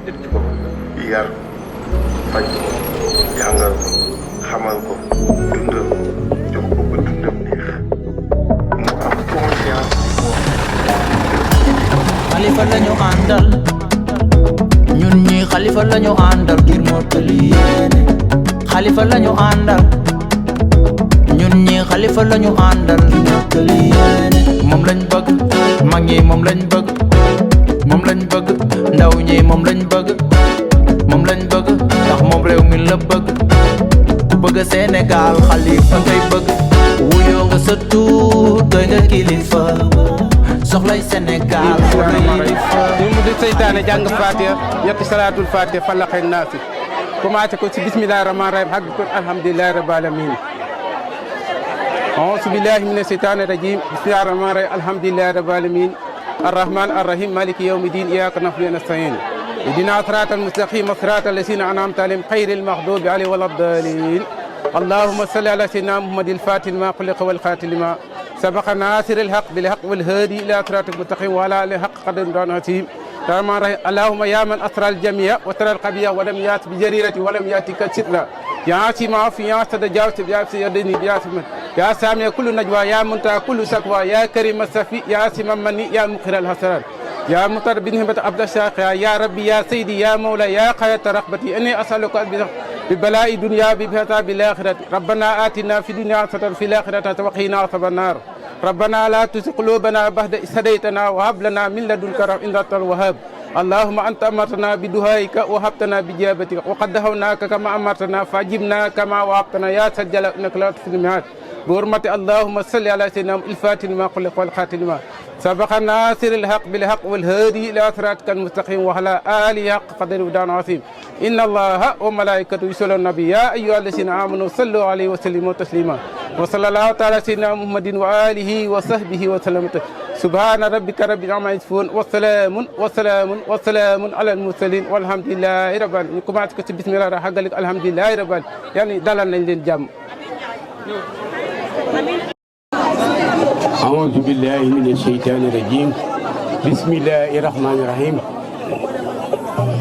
nit ki ko yar faj jàngal ko xamal ko dundal jox ko ba dundam neex mu am confiance Xalifa lañu àndal ñun ñi Xalifa lañu àndal ngir mottali yéene Xalifa lañu àndal ñun ñi Xalifa lañu àndal ngir mottali yéene moom lañ bëgg mag ñi moom lañ bëgg moom lañ bëgg ndaw ñi moom lañ bëgg moom lañ bëgg ndax moom réew mi la bëgg ku bëgg Sénégal Xalifa ngay bëgg wuyoo nga sa tuut doy nga kilifa soxlay Sénégal ñu mu di seytaane jàng Fatiha ñetti salaatul Fatiha Falaq ak Naas commencé ko ci bismillahi rahmaani rahim xagg ko alhamdulillahi rabbil alamin auzu billahi mina seytaani rajim bismillahi rahmaani rahim alhamdulillahi rabbil alamin arrahman arrahim maliki yawmi din iyyaka na'budu wa nasta'in ihdina siratal mustaqim siratal lazina an'amta alayhim ghayril maghdubi alayhim waladdallin اللهم صل على سيدنا محمد الفاتح لما خلق والخاتم لما سبق ناصر الحق بالحق والهادي الى صراطك المستقيم وعلى اله حق قدر عظيم اللهم يا من اسرى الجميع وترى القبيح ولم يات بجريرة ولم ياتك سترا يا سيما في يا تجاوز يا سيدني يا سيما يا سامي كل نجوى يا منتهى كل سقوى يا كريم الصفي يا سيما مني يا مخير الحسرات يا مطر بنهمة عبد الشاق يا ربي يا سيدي يا مولاي يا قاية رغبتي اني اسالك ببلاء الدنيا بفتاة بالآخرة ربنا آتنا في الدنيا حسنة في الآخرة وقنا عذاب النار ربنا لا تزغ قلوبنا بعد إذ هديتنا وهب لنا من لدنك رحمة إنك أنت الوهاب اللهم أنت أمرتنا بدعائك وهبتنا بإجابتك وقد دعوناك كما أمرتنا فأجبنا كما وهبتنا يا ذا الجلال إنك لا تخلف الميعاد بحرمة اللهم صل على سيدنا الفاتح لما خلق والخاتم لما سبق ناصر الحق بالحق والهادي إلى صراطك المستقيم وعلى آله حق قدره ودان عظيم إن الله وملائكته يصلون على النبي يا أيها الذين آمنوا صلوا عليه وسلموا تسليما وصلى الله تعالى سيدنا محمد وآله وصحبه وسلم سبحان ربك رب العزة عما يصفون وسلام على المرسلين والحمد لله رب العالمين كما تكتب بسم الله الرحمن الرحيم الحمد لله رب العالمين يعني دلال nañ leen jàmm أعوذ بالله من الشيطان الرجيم بسم الله الرحمن الرحيم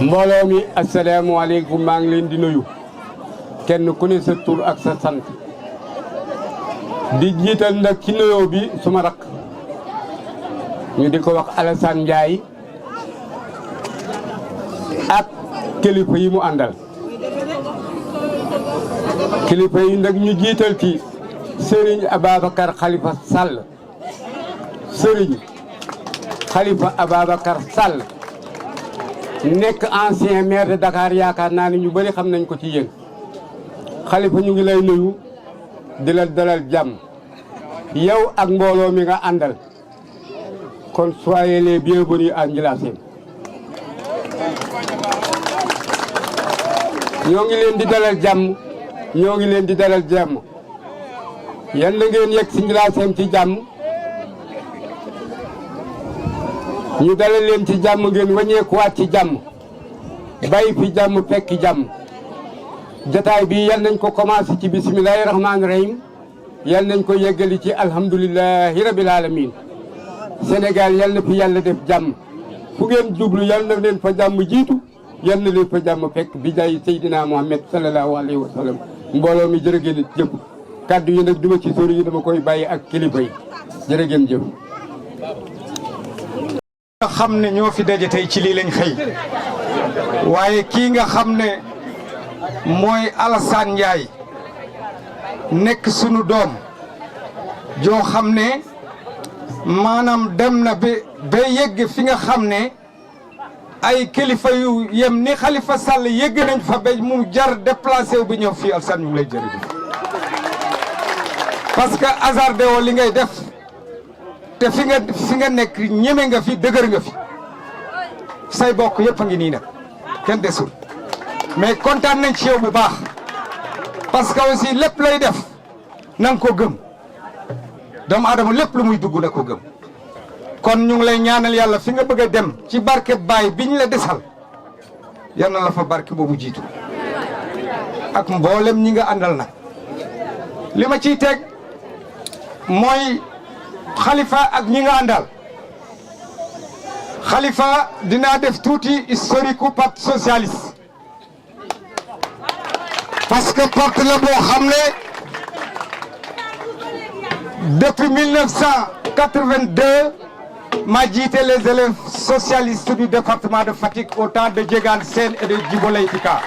mbooloo mi asalaamaaleykum maa ngi leen di nuyu kenn ku ne sa tur ak sa sant di jiital nag ci nuyoo bi suma rakk ñu di ko wax Alassane Ndiaye ak kilifa yi mu àndal kilifa yi nag ñu jiital ci Serigne Ababacar Khalifa Sall Serigne Khalifa Ababacar Sall nekk ancien maire de Dakar yaakaar naa ne ñu bëri xam nañ ko ci yéen Khalifa ñu ngi lay nuyu di la dalal jàmm yow ak mbooloo mi nga àndal kon soyez les bienvenus à Ndilassène ñoo ngi leen di dalal jàmm ñoo ngi leen di dalal jàmm yan la ngeen yegg si Ndilassène ci jàmm ñu dalal leen ci jàmm ngeen wàññeekuwaat ci jàmm bàyyi fi jàmm fekk jàmm jataay bi yal nañ ko commencé ci bisimilahi rahmaani rahim yal nañ ko yeggali ci alhamdulilahi rabil alamin Sénégal yal na fi yàlla def jàmm fu ngeen jublu yal na leen fa jàmm jiitu yal na leen fa jàmm fekk bi jaay Seydina Muhammad sallallahu alayhi wa sallam mbooloo mi jërë ngeen jëf kaddu yi nag duma ci sori yi dama koy bàyyi ak kilifa yi jërë ngeen jëf nga xam ne ñoo fi daje tey ci lii lañ xëy waaye kii nga xam ne mooy Alassane Ndiaye nekk sunu doom joo xam ne maanaam dem na ba yegg fi nga xam ne ay kilifa yu yem ni Khalifa Sall yegg nañ fa ba mu jar déplacé wu bi ñëw fii Alassane ñu ngi lay jërëjëf parce que hasardé woo li ngay def te fi nga nekk ñeme nga fi dëgër nga fi say bokk yëpp a ngi nii nag kenn desul mais kontaan nañ ci yow bu baax parce que aussi lépp lay def na nga ko gëm doomu aadama lépp lu muy dugg na ko gëm kon ñu ngi lay ñaanal yàlla fi nga bëgg a dem ci barke baay biñ la desal yal na la fa barke boobu jiitu ak mboolem ñi nga àndal nag li ma ciy teg mooy Khalifa ak ñi nga àndal Khalifa dinaa def tuuti historique u parti socialiste parce que parti la boo xam ne depuis 1982 ma jiite les élèves socialistes du département de Fatick au temps de Diégane Sène et de Djibo Leyti Ka.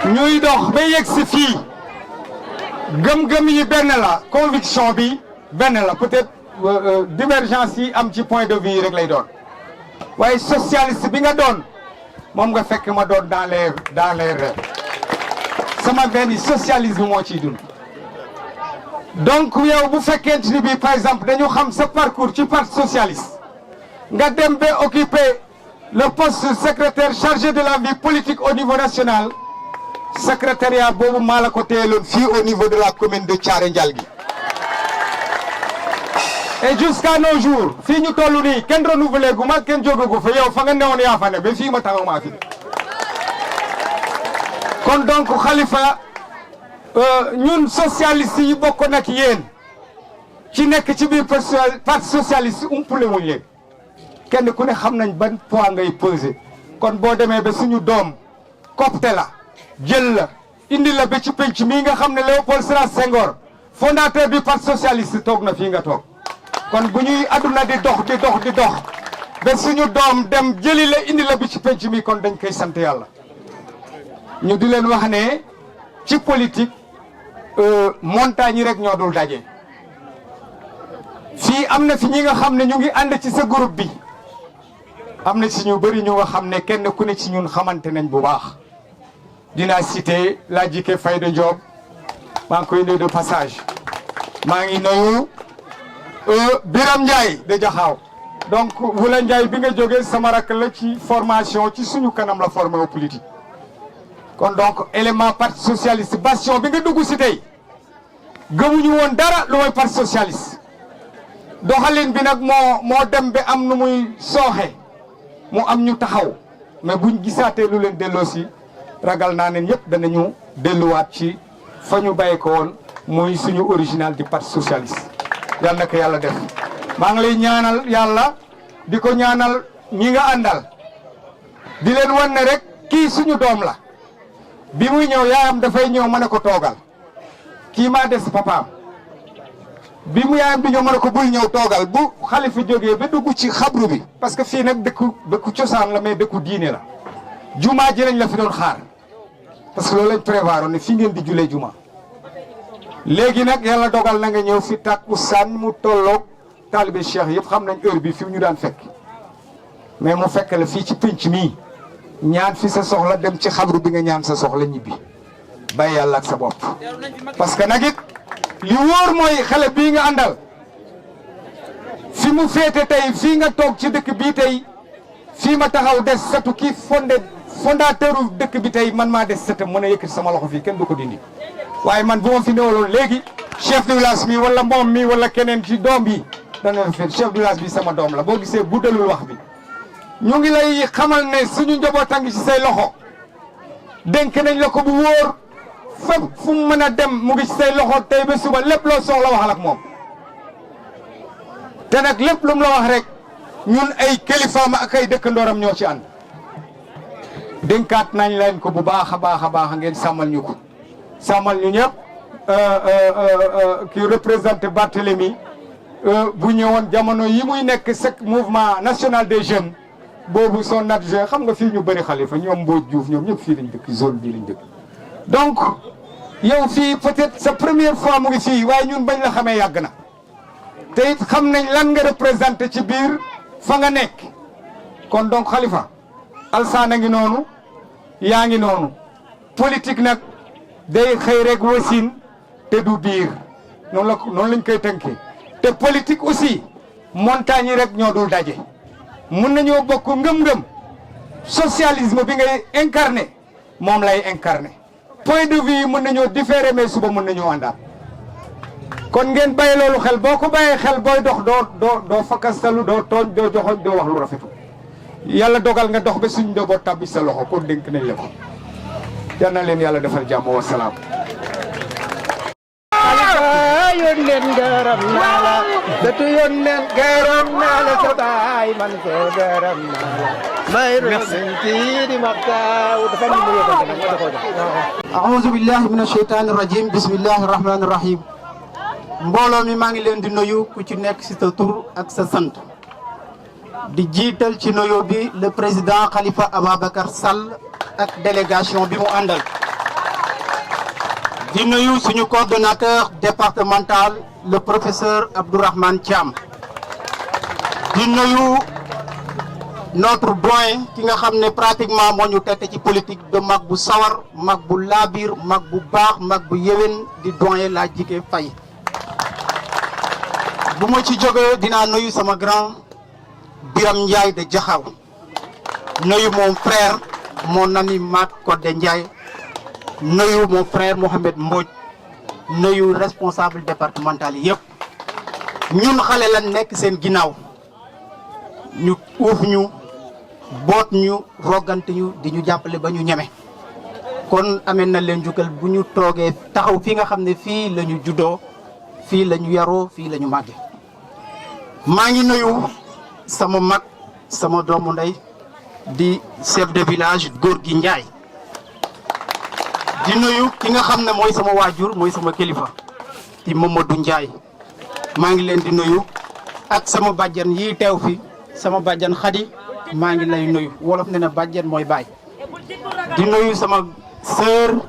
ñuy dox ba yegg si fii gëm-gëm yi benn la conviction bi benn la peut-être divergence yi am ci point de vue yi rek lay doon waaye socialiste bi nga doon moom nga fekk ma doon dans les rêves sama benn socialisme moo ciy dund. donc yow bu fekkente ni bii par exemple dañu xam sa parcours ci parti socialiste nga dem ba occuper le poste de secrétaire chargé de la vie politique au niveau national secrétariat boobu maa la ko teeloon fii au niveau de la commune de Thiaré Ndialgui et jusqu'à nos jours fii ñu toll nii kenn renouvelé gu ma kenn jógagu fa yow fa nga newoon yaa fa ne ba fii ma taxaw maa fi kon donc Khalifa ñun socialiste yi bokk nag yéen ci nekk ci biir parti socialiste umpule wuñ leen kenn ku ne xam nañ ban poids ngay peser kon boo demee ba suñu doom copte la jël la indi la ba ci penc mii nga xam ne Léopold Sédar Senghor fondateur du parti socialiste toog na fii nga toog kon bu ñuy àdduna di dox ba suñu doom dem jëli la indi la bi ci penc mi kon dañ koy sant yàlla ñu di leen wax ne ci politique montagne yi rek ñoo dul daje fii am na fi ñi nga xam ne ñu ngi ànd ci sa groupe bi am na si ñu bëri ñu nga xam ne kenn ku ne ci ñun xamante nañ bu baax dinaa cité la jike Fayda Diop maa ngi koy nuyu de passage maa ngi nuyu Biram Ndiaye de Jaxaaw donc Wula Ndiaye bi nga jógee sama rakk la ci formation ci suñu kanam la formé au politique kon donc élément parti socialiste bastion bi nga dugg si tey gëmuñu woon dara lu mooy parti socialiste doxalin bi nag moo dem ba am nu muy sooxe mu am ñu taxaw mais buñ gisaatee lu leen delloo si ragal naa ne ñëpp danañu delluwaat ci fa ñu bàyyi ko woon muy suñu original di parti socialiste yal na ko yàlla def maa ngi lay ñaanal yàlla di ko ñaanal ñi nga àndal di leen wan ne rek kii suñu doom la bi muy ñëw yaayam dafay ñëw mën a ko toogal kii maa des papaam bi mu yaayam bi ñëw mën a ko bul ñëw toogal bu Khalifa jógee ba dugg ci xabru bi parce que fii nag dëkku cosaan la mais dëkku diine la jumaa ji lañ la fi doon xaar parce que loolu lañ prévoir ne fi ngeen di julee juma léegi nag yàlla dogal na nga ñëw fi takkusaan mu tolloog taalibe cheikh yëpp xam nañ heure bi fi ñu daan fekk mais mu fekk la fii ci pénc mii ñaan fi sa soxla dem ci xabru bi nga ñaan sa soxla ñibbi bàyyi yàlla ak sa bopp parce que nag it li wóor mooy xale bii nga àndal fi mu féete tey fii nga toog ci dëkk bii tey fii ma taxaw des satu kii fondateur dëkk bi tey man maa des sëtam mën a yëkkati sama loxo fii kenn du ko dindi waaye man bu ma fi newaloon léegi chef de village mi wala moom mi wala keneen ci doom bi dana la chef de village bi sama doom la boo gisee guddalul wax bi ñu ngi lay xamal ne suñu njaboot a ngi ci say loxo dénk nañ la ko bu wóor fépp fu mu mën a dem mu ngi ci say loxo tey ba suba lépp loo soxla waxal ak moom te nag lépp lu mu la wax rek ñun ay kilifaam ak ay dëkkandooram ñoo ci ànd dénkaat nañ leen ko bu baax a baax ngeen sàmmal ñu ko sàmmal ñu ñëpp kii représenté Barthélemy bu ñëwoon jamono yi muy nekk sec mouvement national des jeunes boobu son adjoint xam nga fii ñu bëri Khalifa ñoom Mbodj Diouf ñoom ñëpp fii lañ dëkk zone bii lañ dëkk donc yow fii peut-être sa première fois mu ngi fii waaye ñun bañ la xamee yàgg na te it xam nañ lan nga représenté ci biir fa nga nekk kon donc Khalifa alsaan a ngi noonu yaa ngi noonu politique nag day xëy rek wasin te du diir noonu lañ koy tënkee te politique aussi montagne yi rek ñoo dul daje mun nañoo bokk ngëm-ngëm socialisme bi ngay incarné moom lay incarné point de vue yi mën nañoo différé mais suba mën nañoo àndaat kon ngeen bàyyi loolu xel boo ko bàyyee xel booy dox doo fakkastalu doo tooñ doo joxoñ doo wax lu rafetu yàlla dogal nga dox ba suñ njaboot tàbbi sa loxo kon dénk nañ la ko yal na leen yàlla defal jàmm wa salaam. Khalifa yónneen gërëm naa la sëtu yónneen gërëm naa la sa baay man soo gërëm naa la may rosinti di maktaaw dafa am lu yóbbante nag ma da koo jox a'uuzu billahi mina shaytaani rajim bismillahi rahmaani rahim mbooloo mi maa ngi leen di nuyu ku ci nekk ci sa tur ak sa sant di jiital ci nuyu bi le président Khalifa Ababacar Sall ak délégation bi mu àndal di nuyu suñu coordonnateur départemental le professeur Abdourahmane Thiam di nuyu notre doyen ki nga xam ne pratiquement moo ñu tette ci politique de mag bu sawar mag bu laabir mag bu baax mag bu yéwén di doyen laa jike fay bu ma ci jógee dinaa nuyu sama grand Biram Ndiaye de Jaxaw nuyu mon frère mon ami Mat Codé Ndiaye nuyu mon frère Mohamed Mbodj nuyu responsable départemental yi yëpp ñun xale lan nekk seen ginnaaw ñu uuf ñu boot ñu rogante ñu di ñu jàppale ba ñu ñeme kon amee na leen jukkal bu ñu toogee taxaw fii nga xam ne fii la ñu juddoo fii la ñu yaroo fii la ñu màgge maa ngi nuyu sama mag sama doomu ndey di chef de village Gorgui Ndiaye di nuyu ki nga xam ne mooy sama waajur mooy sama kilifa di Mamadou Ndiaye maa ngi leen di nuyu ak sama bàjjan yi teew fi sama bàjjan Khady maa ngi lay nuyu wolof ne na bàjjan mooy baay di nuyu sama sœur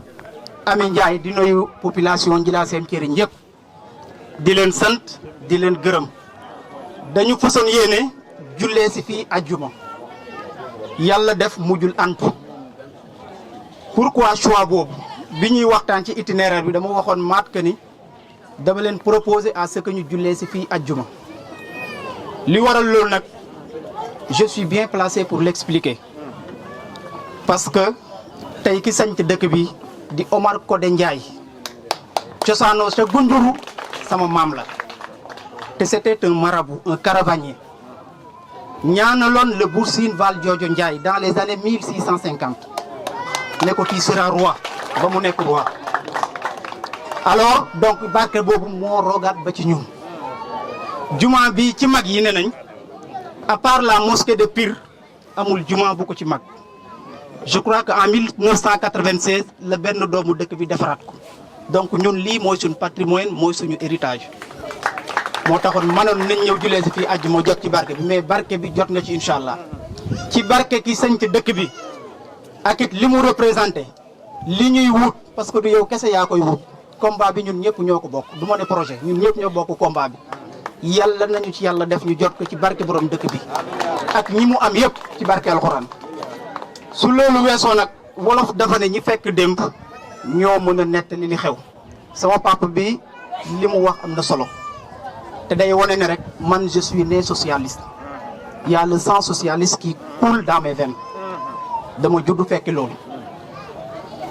Ami Ndiaye di nuyu population Njila seen këriñ yëpp di leen sant di leen gërëm dañu façon yéene jullee si fii ajjuma yàlla def mujjul antu pourquoi choix boobu bi ñuy waxtaan ci itinéraire bi dama waxoon maat que ni dama leen proposer à ce que ñu jullee si fii ajjuma li waral loolu nag je suis bien placé pour l'expliquer parce que tey ki sañ ci dëkk bi di Omar Codé Ndiaye cosaanoo sa Gunjuru sama maam la te c'était un marabout un caravanier ñaanaloon le Bour Sine Valdiodio Ndiaye dans les années 1650 ne ko tu seras roi ba mu nekk roi alors donc barke boobu moo rogaat ba ci ñun juma bi ci mag yi ne nañ à part la mosquée de Pire amul juma bu ko ci mag je crois que en 1996 la benn doomu dëkk bi defaraat ko donc ñun lii mooy suñu patrimoine mooy suñu héritage moo taxoon mënoon nañ ñëw julee si fii àjjuma jot ci barke bi mais barke bi jot na ci incha allah ci barke ki sañ ci dëkk bi ak it li mu représenté li ñuy wut parce que du yow kese yaa koy wut combat bi ñun ñëpp ñoo ko bokk du ma ne projet ñun ñëpp ñoo bokk combat bi yàlla nañu ci yàlla def ñu jot ko ci barke borom dëkk bi ak ñi mu am yëpp ci barke alxuraan su loolu weesoo nag wolof dafa ne ñi fekk démb ñoo mën a nettali li xew sama papa bi li mu wax am na solo te day wane ne rek man je suis né socialiste y a le sang socialiste qui coule dans mes veines dama juddu fekk loolu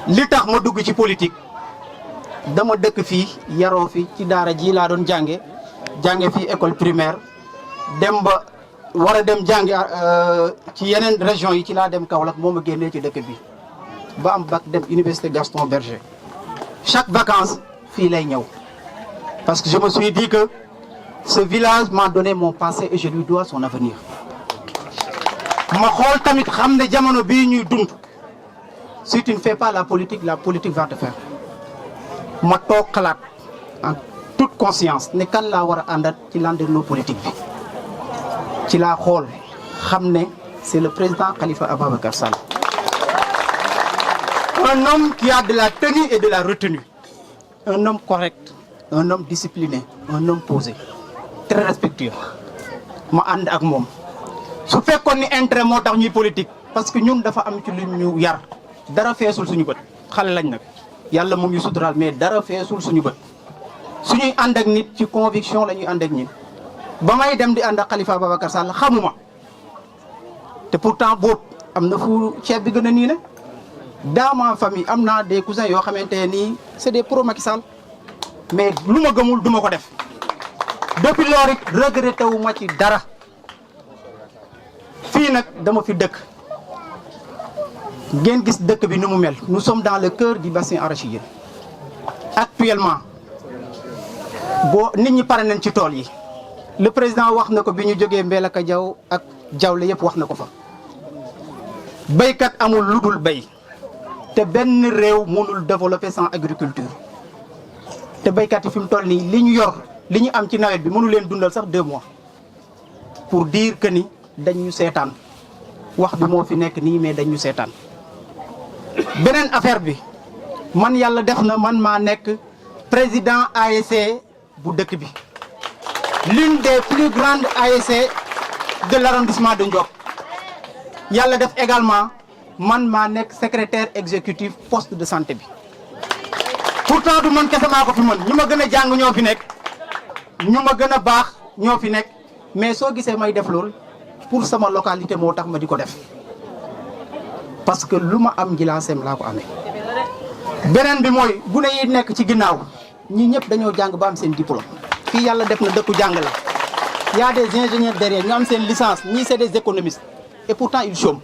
li tax ma dugg ci politique dama dëkk fii yaroo fi ci daara ji laa doon jànge fii école primaire dem ba war a dem jànge ci yeneen région yi ci laa dem Kaolack moo ma génnee ci dëkk bi ba am bac dem université Gaston Berger chaque vacances fii lay ñëw parce que je me suis dit que ce village m'a donné mon passé et je lui dois son avenir ma xool tamit xam ne jamono bii ñuy dund si tu ne fais pas la politique va te faire ma toog xalaat en toute conscience ne kan laa war a àndat ci landerneau politique bi ci laa xool xam ne c'est le président Khalifa Ababacar Sall un homme qui a de la tenue et de la retenue un homme correct un homme discipliné un homme posé très respectueux ma ànd ak moom su fekkoon ni intérêt moo tax ñuy politique parce que ñun dafa am ci lu ñu yar dara feesul suñu bët xale lañ nag yàlla moom ñu suturaal mais dara feesul suñu bët suñuy ànd ak nit ci conviction la ñuy ànd ak nit ba may dem di ànd ak Khalifa Ababacar Sall xamuma te pourtant boot am na fu ceeb bi gën a nii ne dans ma famille am naa des cousins yoo xamante ne nii c'est des pro Macky Sall mais lu ma gëmul duma ko def depuis loolu it regretté wu ma ci dara fii nag dama fi dëkk ngeen gis dëkk bi ni mu mel nous sommes dans le cœur du bassin arachidier actuellement boo nit ñi pare nañ ci tool yi le président wax na ko bi ñu jógee Mbelaka Diaw ak Diawle yëpp wax na ko fa béykat amul lu dul béy te benn réew mënul développer sans agriculture te béykat yi fi mu toll nii li ñu yor li ñu am ci nawet bi mënu leen dundal sax 2 mois pour dire que ni dañ ñu seetaan wax bi moo fi nekk nii mais dañ ñu seetaan. beneen affaire bi man yàlla def na man maa nekk président ASC bu dëkk bi l'une des plus grandes ASC de l'arrondissement de Ndiop yàlla def également man maa nekk secrétaire exécutif poste de santé bi pourtant du man kese maa ko fi mën ñu ma gën a jàng ñoo fi nekk ñu ma gën a baax ñoo fi nekk mais soo gisee may def lool pour sama localité moo tax ma di ko def parce que lu ma am Djilassem laa ko amee. beneen bi mooy gune yi nekk ci ginnaaw ñi ñëpp dañoo jàng ba am seen diplôme fii yàlla def na dëkku jàng la y a des ingénieurs derrière ñu am seen licence ñii c'est des économistes et pourtant ils chôment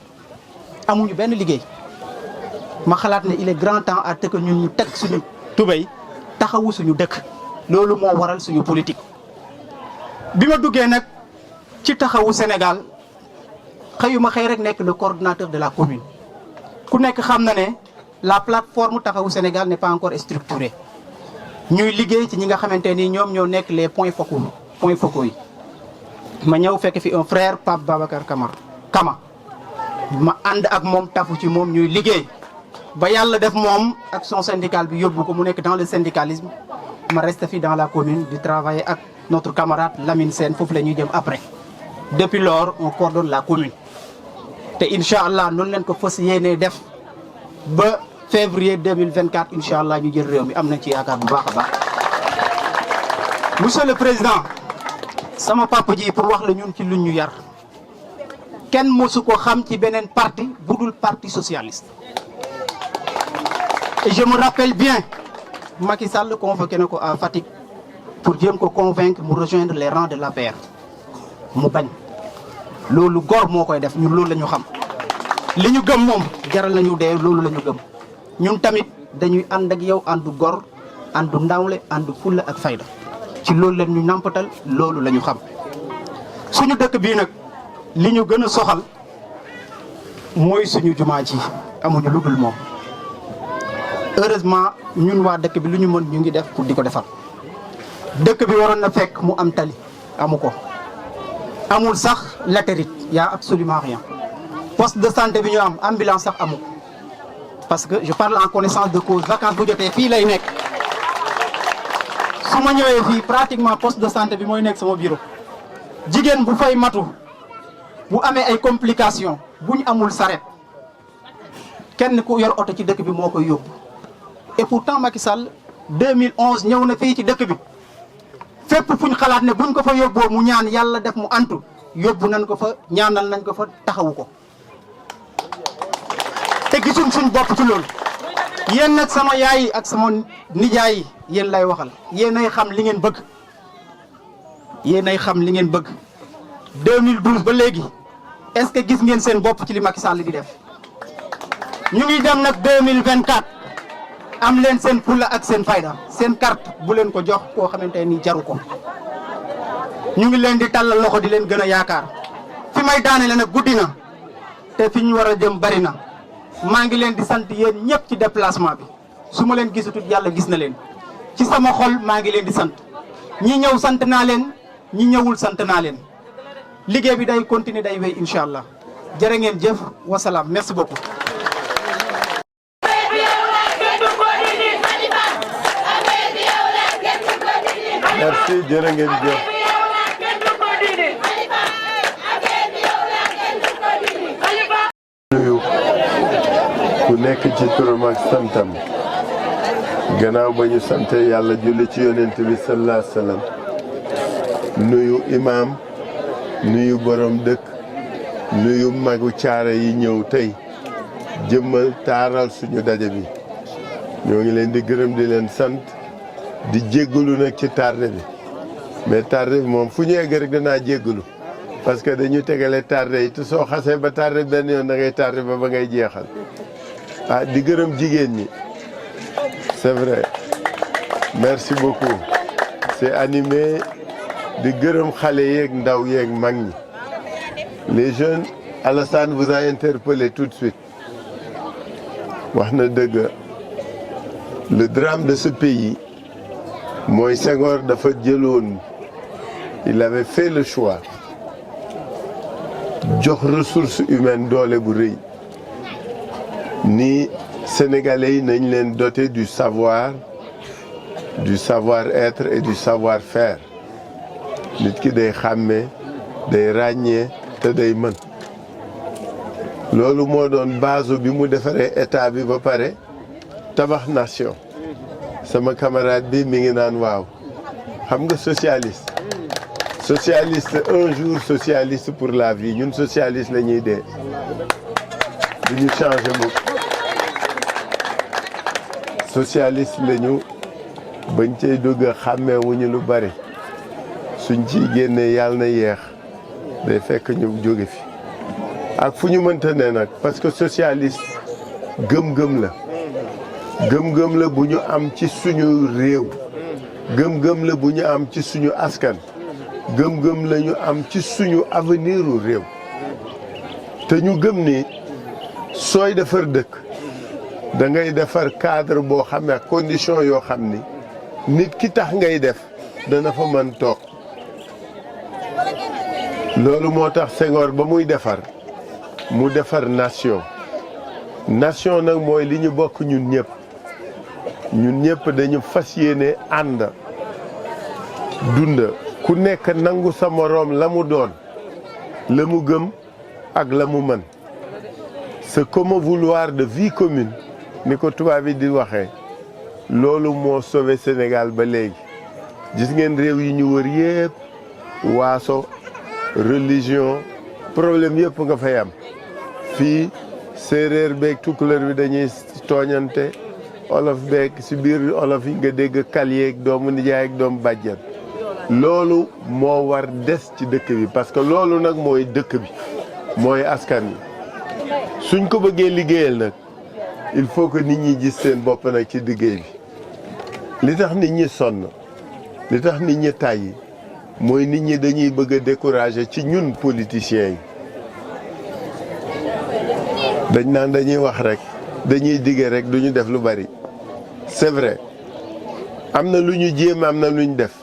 amuñu benn liggéey ma xalaat ne il est grand temps à ce que ñun ñu teg suñu tubéy taxawu suñu dëkk loolu moo waral suñu politique. bi ma duggee nag ci taxawu Sénégal xëyuma xëy rek nekk le coordonnateur de la commune ku nekk xam na ne la plateforme taxawu Sénégal n'est pas encore structurée ñuy liggéey ci ñi nga xamante ni ñoom ñoo nekk les points focaux yi ma ñëw fekk fi un frère Pape Babacar Kama ma ànd ak moom tafu ci moom ñuy liggéey ba yàlla def moom action syndicale bi yóbbu ko mu nekk dans le syndicalisme ma reste fi dans la commune di travailler ak notre camarade Lamine Sène foofu la ñuy jëm après depuis lors on coordonne la commune te incha allah noonu leen ko fas yéenee def ba février 2024 incha allah ñu jël réew mi am nañ ci yaakaar bu baax a baax. monsieur le président sama papa ji pour wax la ñun ci luñ ñu yar kenn mosu ko xam ci beneen parti budul parti socialiste. et je me rappelle bien Macky Sall convoqué na ko à Fatick pour jéem ko convaincre mu rejoindre les rangs de l'APR mu bañ loolu góor moo koy def ñun loolu la ñu xam li ñu gëm moom jaral nañu dee loolu la ñu gëm ñun tamit dañuy ànd ak yow àndu góor àndu ndawle àndu fulla ak fayda ci loolu la ñu nampatal loolu la ñu xam suñu dëkk bii nag li ñu gën a soxal mooy suñu jumaa ji amuñu lu dul moom heureusement ñun waa dëkk bi lu ñu mën ñu ngi def pour di ko defar dëkk bi waroon na fekk mu am tali amu ko amul sax latérite y a absolument rien poste de santé bi ñu am ambulance sax amu ko parce que je parle en connaissance de cause vacances bu jotee fii lay nekk su ma ñëwee fii pratiquement poste de santé bi mooy nekk sama bureau jigéen bu fay matu bu amee ay complications bu ñu amul saret kenn ku yor oto ci dëkk bi moo koy yóbbu et pourtant Macky Sall 2011 ñëw na fii ci dëkk bi fépp fu ñu xalaat ne buñ ko fa yóbboo mu ñaan yàlla def mu antu yóbbu nañ ko fa ñaanal nañ ko fa taxawu ko te gisuñ suñ bopp ci loolu yéen nag sama yaay yi ak sama nijaay yi yéen lay waxal yéenay xam li ngeen bëgg yéenay xam li ngeen bëgg 2012 ba léegi est-ce que gis ngeen seen bopp ci li Macky Sall di def ñu ngi dem nag 2024 am leen seen fulla ak seen fayda seen carte bu leen ko jox koo xamante ni jaru ko ñu ngi leen di tàllal loxo di leen gën a yaakaar fi may daane leen nag guddi na te fi ñu war a jëm bari na maa ngi leen di sant yéen ñëpp ci déplacement bi su ma leen gisatut yàlla gis na leen ci sama xol maa ngi leen di sant ñi ñëw sant naa leen ñi ñëwul sant naa leen liggéey bi day continuer day wéy incha allah jërë ngeen jëf wasalaam merci beaucoup. merci jërë ngeen jëf. nuyu ku nekk ci turam ak santam gannaaw ba ñu sant yàlla julli ci yonent bi sallallahu alayhi wa sallam nuyu imaam nuyu borom dëkk nuyu magu caare yi ñëw tey jëmmal taaral suñu daje bi ñoo ngi leen di gërëm di leen sant di jéggalu nag ci tardé bi mais tardé bi moom fu ñu egg rek danaa jéggalu parce que dañu tegale tardé yi te soo xasee ba tardé benn yoon da ngay tardé ba ngay jeexal ah di gërëm jigéen ñi c'est vrai merci beaucoup c'est animé di gërëm xale yeeg ndaw yeeg mag ñi. Les jeunes, Alassane vous a interpellé tout de suite. wax na dëgg le drame de ce pays mooy Senghor dafa jëloon il avait fait le choix jox ressources humaines doole bu rëy ni Sénégalais yi nañ leen doter du savoir-être et du savoir-faire nit ki day xàmmee day ràññee te day mën loolu moo doon base bi mu defaree état bi ba pare tabax nation sama camarade bi mi ngi naan waaw xam nga socialiste un jour socialiste pour la vie ñun socialiste la ñuy dee du ñu changé mukk socialiste la ñu bañ cay dugg xàmmee wuñu lu bari suñ ciy génnee yàlla na yeex day fekk ñu jóge fi ak fu ñu mënta ne nag parce que socialiste gëm-gëm la bu ñu am ci suñu réew gëm-gëm la bu ñu am ci suñu askan gëm-gëm la ñu am ci suñu avenir u réew te ñu gëm ni sooy defar dëkk da ngay defar cadre boo xam ne ak condition yoo xam ni nit ki tax ngay def dana fa mën toog loolu moo tax Senghor ba muy defar mu defar nation nag mooy li ñu bokk ñun ñëpp dañu fas yéene ànd dund ku nekk nangu sa moroom la mu doon la mu gëm ak la mu mën ce commun vouloir de vie commune ni ko tubaab yi di waxee loolu moo sauvé Sénégal ba léegi gis ngeen réew yi ñu wër yépp waaso religion problème yëpp nga fay am fii séeréer beeg tukulóor bi dañuy tooñante olof beeg si biir olof yi nga dégg kal yeeg doomu nijaay ak doomu bàjjan loolu moo war des ci dëkk bi parce que loolu nag mooy dëkk bi mooy askan wi suñ ko bëggee liggéeyal nag il faut que nit ñi gis seen bopp nag ci liggéey bi li tax nit ñi sonn li tax nit ñi tàyyi mooy nit ñi dañuy bëgg a décourager ci ñun politiciens yi dañ naan dañuy wax rek dañuy dige rek duñu def lu bari c'est vrai am na lu ñu jéem am na lu ñu def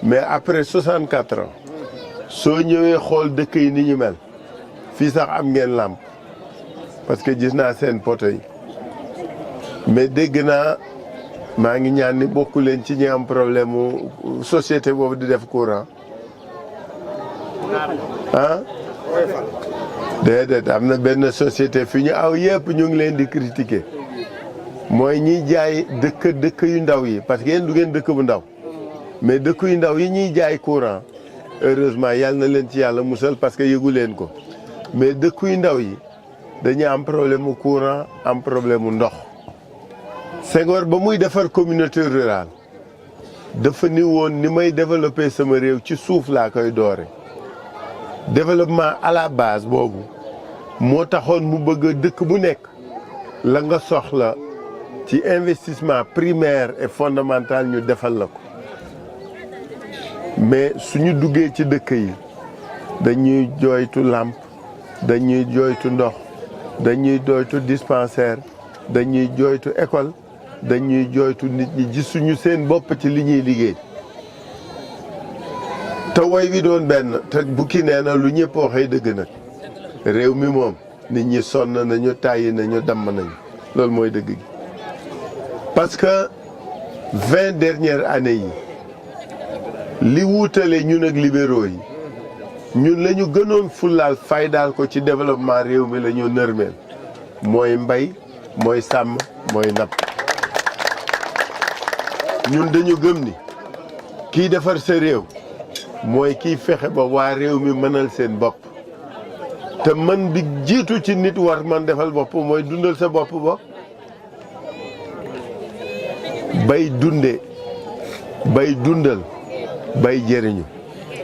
mais après 64 ans soo ñëwee xool dëkk yi ni ñu mel fii sax am ngeen làmp parce que gis naa seen poto yi mais dégg naa maa ngi ñaan ni bokku leen ci ñi am problème mu société boobu di def courant ah déedéet am na benn société fi ñu aw yëpp ñu ngi leen di critiquer mooy ñiy jaay dëkk yu ndaw yi parce que yéen du ngeen dëkk bu ndaw mais dëkk yu ndaw yi ñuy jaay courant heureusement yàlla na leen ci yàlla musal parce que yëgu leen ko mais dëkk yu ndaw yi dañuy am problème mu courant am problème mu ndox Senghor ba muy defar communauté rurale dafa ni woon ni may développer sama réew ci suuf laa koy doore développement à la base boobu moo taxoon mu bëgg dëkk bu nekk la nga soxla ci investissement primaire et fondamental ñu defal la ko mais suñu duggee ci dëkk yi dañuy jooytu làmp dañuy jooytu ndox dañuy jooytu dispensaire dañuy jooytu école dañuy jooytu nit ñi gisuñu seen bopp ci li ñuy liggéey te woy wi doon benn te bukki nee na lu ñëpp waxee dëgg nag réew mi moom nit ñi sonn nañu tàyyi nañu damm nañu loolu mooy dëgg gi parce que 20 dernières années yi li wuutale ñun ak libéraux yi ñun la ñu gënoon fullaal faydaal ko ci développement réew mi la ñu nërmeel mooy mbay mooy sàmm mooy napp ñun dañu gëm ni kiy defar sa réew mooy kiy fexe ba waa réew mi mënal seen bopp te mën bi jiitu ci nit war man defal bopp mooy dundal sa bopp ba bay dunde bay dundal bay jëriñu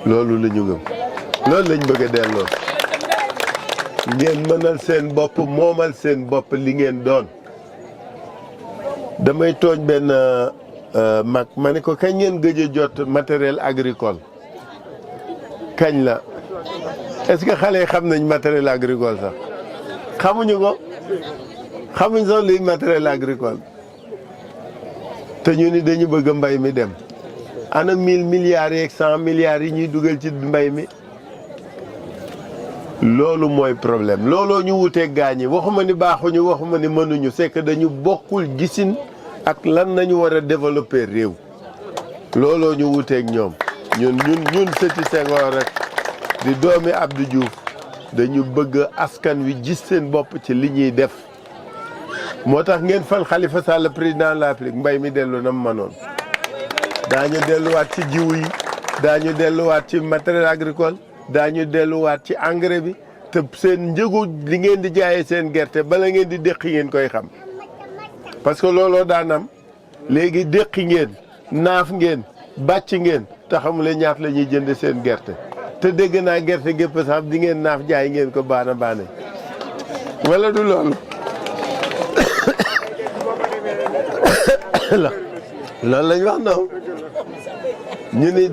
loolu la ñu gëm loolu lañ bëgg a delloo ngeen mënal seen bopp moomal seen bopp li ngeen doon damay tooñ benn mag ma ne ko kañ ngeen gëj a jot matériel agricole kañ la est-ce que xale yi xam nañ matériel agricole sax xamuñu ko xamuñ sax luy matériel agricole te ñu ni dañu bëgg mbay mi dem ana 1000 milliards yeeg 100 milliards yi ñuy dugal ci mbay mi loolu mooy problème looloo ñu wuteeg gaañ yi waxuma ni baaxuñu waxuma ni mënuñu c'est que dañu bokkul gisin ak lan nañu war a développer réew looloo ñu wuteeg ñoom ñun sëti Senghor rek di doomi Abdou Diouf dañu bëgg askan wi gis seen bopp ci li ñuy def moo tax ngeen fal Khalifa Sall président de la République mbay mi dellu na manoon daañu delluwaat ci jiwu yi daañu delluwaat ci matériel agricole daañu delluwaat ci engrais bi te seen njëgu li ngeen di jaayee seen gerte bala ngeen di déqi ngeen koy xam parce que looloo daan am léegi déqi ngeen naaf ngeen bàcc ngeen te xamule ñaat la ñuy jënd seen gerte te dégg naa gerte gépp sax di ngeen naaf jaay ngeen ko baana wala du loolu loolu lañ wax noonu ñu ni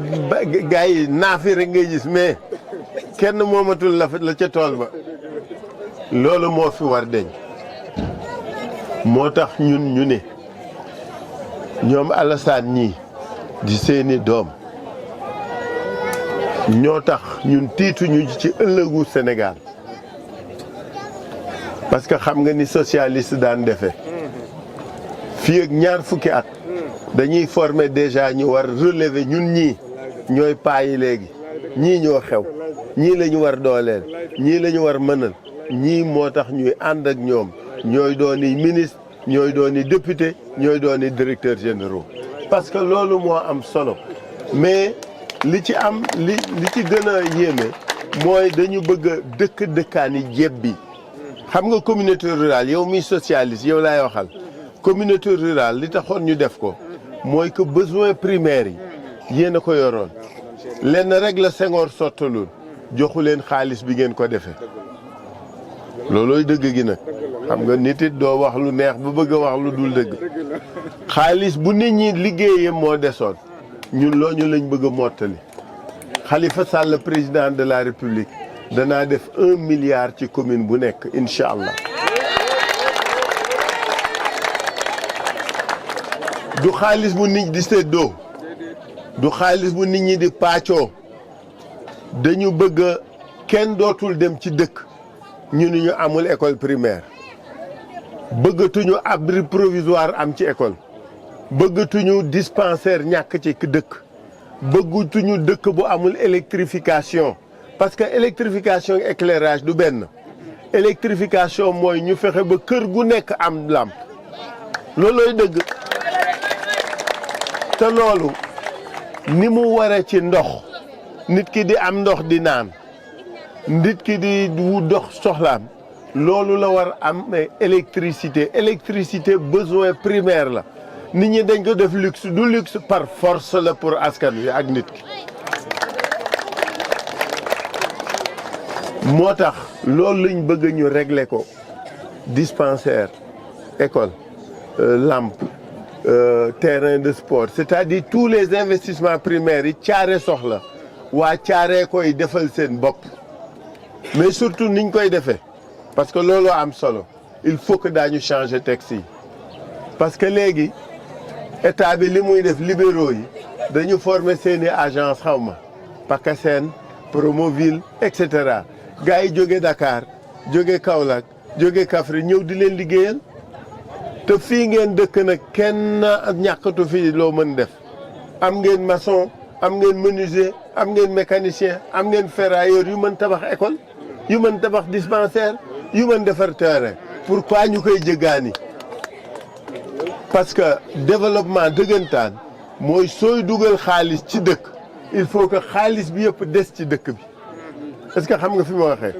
gars yi naaf yi rek ngay gis mais kenn moomatul la ca tool ba loolu moo fi war deñ moo tax ñun ñu ne ñoom Alassane ñii di seeni doom ñoo tax ñun tiituñu ci ëllëgu Sénégal parce que xam nga ni socialiste daan defee fii ak ñaar fukki at dañuy former déjà ñu war relever ñun ñii ñooy paa yi léegi ñii ñoo xew ñii la ñu war dooleel ñii la ñu war mënal ñii moo tax ñuy ànd ak ñoom ñooy dooni ministre ñooy dooni député ñooy dooni directeur généraux parce que loolu moo am solo mais li ci am li ci gën a yéeme mooy dañu bëgg a dëkkaan yi jéb bi xam nga communauté rurale yow miy socialiste yow laay waxal communauté rurale li taxoon ñu def ko mooy que besoin primaire yi yéen a ko yoroon lenn rek la Senghor sottalul joxu leen xaalis bi ngeen ko defee loolooy dëgg gi nag xam nga nit it doo wax lu neex ba bëgg a wax lu dul dëgg xaalis bu nit ñi liggéeyee moo desoon ñun looñu lañ bëgg a mottali Khalifa Sall président de la République danaa def 1 milliard ci commune bu nekk incha allah du xaalis bu nit di séddoo du xaalis bu nit ñi di paccoo dañu bëgg kenn dootul dem ci dëkk ñu ni ñu amul école primaire bëggatuñu abri provisoire am ci école bëggatuñu dispensaire ñàkk ci dëkk bëggatuñu dëkk bu amul électrification parce que électrification éclairage du benn électrification mooy ñu fexe ba kër gu nekk am làmp loolooy dëgg te loolu ni mu waree ci ndox nit ki di am ndox di naan nit ki di wu dox soxlaam loolu la war am électricité besoin primaire la nit ñi dañ ko def luxe du luxe par force la pour askan wi ak nit ki moo tax loolu lañ bëgg ñu régler ko dispensaire école lampe terrain de sport c'est-à-dire tous les investissements primaires yi caare soxla waa caaree koy defal seen bopp mais surtout niñ koy defee parce que looloo am solo il faut que daañu changer texte yi parce que léegi état bi li muy def libéraux yi dañu former seeni agence xawma PACASEN Promoville et cetera gars yi jóge Dakar jóge Kaolack jóge Kaffrine ñëw di leen liggéeyal te fii ngeen dëkk nag kenn ñàkkatu fii loo mën def am ngeen maçon am ngeen menuisier am ngeen mécanicien am ngeen ferrailleur yu mën tabax école yu mën tabax dispensaire yu mën defar terrain pourquoi ñu koy jëggaani parce que développement dëggantaan mooy sooy dugal xaalis ci dëkk il faut que xaalis bi yëpp des ci dëkk bi est-ce que xam nga fi ma waxee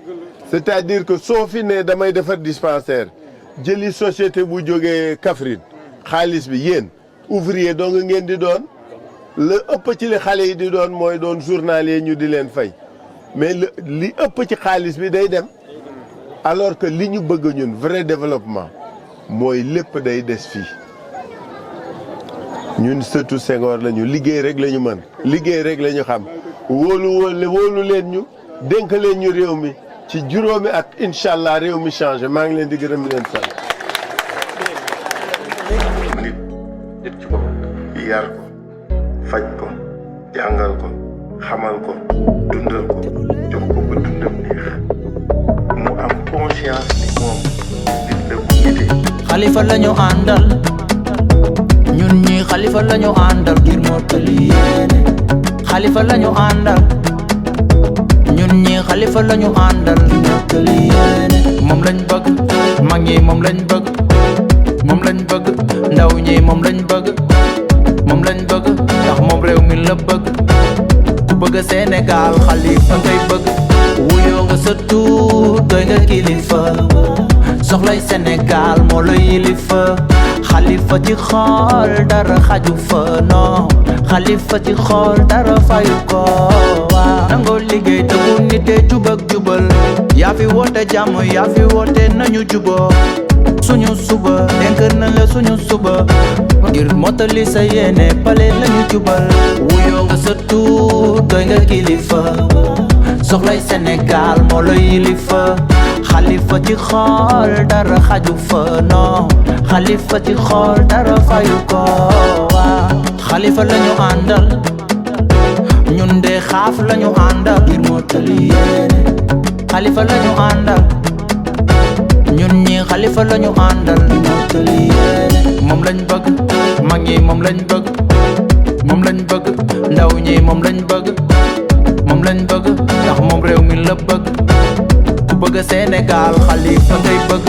c'est-à-dire que soo fi ne damay defar dispensaire jëli société bu jógee Kaffrine xaalis bi yéen ouvrier doo nga ngeen di doon la ëpp ci li xale yi di doon mooy doon journalier ñu di leen fay mais li ëpp ci xaalis bi day dem alors que li ñu bëgg ñun vrai développement mooy lépp day des fii ñun surtout Senghor lañu liggéey rek la ñu mën liggéey rek la ñu xam wóolu leen ñu dénk leen ñu réew mi ci juróomi at incha allah réew mi changé maa ngi leen di gërëm leen sant. nit ci bopp yar ko faj ko jàngal ko xamal ko dundal ko jox ko ba dundam neex mu am conscience ni moom nit la bu nite. Xalifa lañu àndal ñun ñi Xalifa lañu àndal ngir mottali yéene. Xalifa lañu àndal ñun ñi Xalifa lañu àndal ngir mottali yéene. moom lañ bëgg mag ñi moom lañ bëgg moom lañ bëgg ndaw ñi moom lañ bëgg moom lañ bëgg ndax moom réew mi la bëgg ku bëgg Sénégal Xalifa ngay bëgg wuyoo nga sa tuur doy nga kilifa soxlay Sénégal moo la yilifa Xalifa ci xool dara xaju fa non Xalifa ci xool dara fayu ko waaw nangoo liggéey te bu nite jub ak jubal yaa fi woote jàmm yaa fi woote nañu juboo suñu suba dénk na la suñu suba ngir mottali sa yéene pale lañu jubal wuyoo nga sa tuur doy nga kilifa soxlay Sénégal moo la yilifa Xalifa ci xool dara xaju fa non Xalifa ci xool dara fayu ko waaw Xalifa lañu àndal ñun de xaaf lañu àndal ngir mottali yéene Xalifa lañu àndal ñun ñi Xalifa lañu àndal ngir mottali yéene moom lañ bëgg mag ñi moom lañ bëgg moom lañ bëgg ndaw ñi moom lañ bëgg moom lañ bëgg ndax moom réew mi la bëgg ku bëgg Sénégal Xalifa ngay bëgg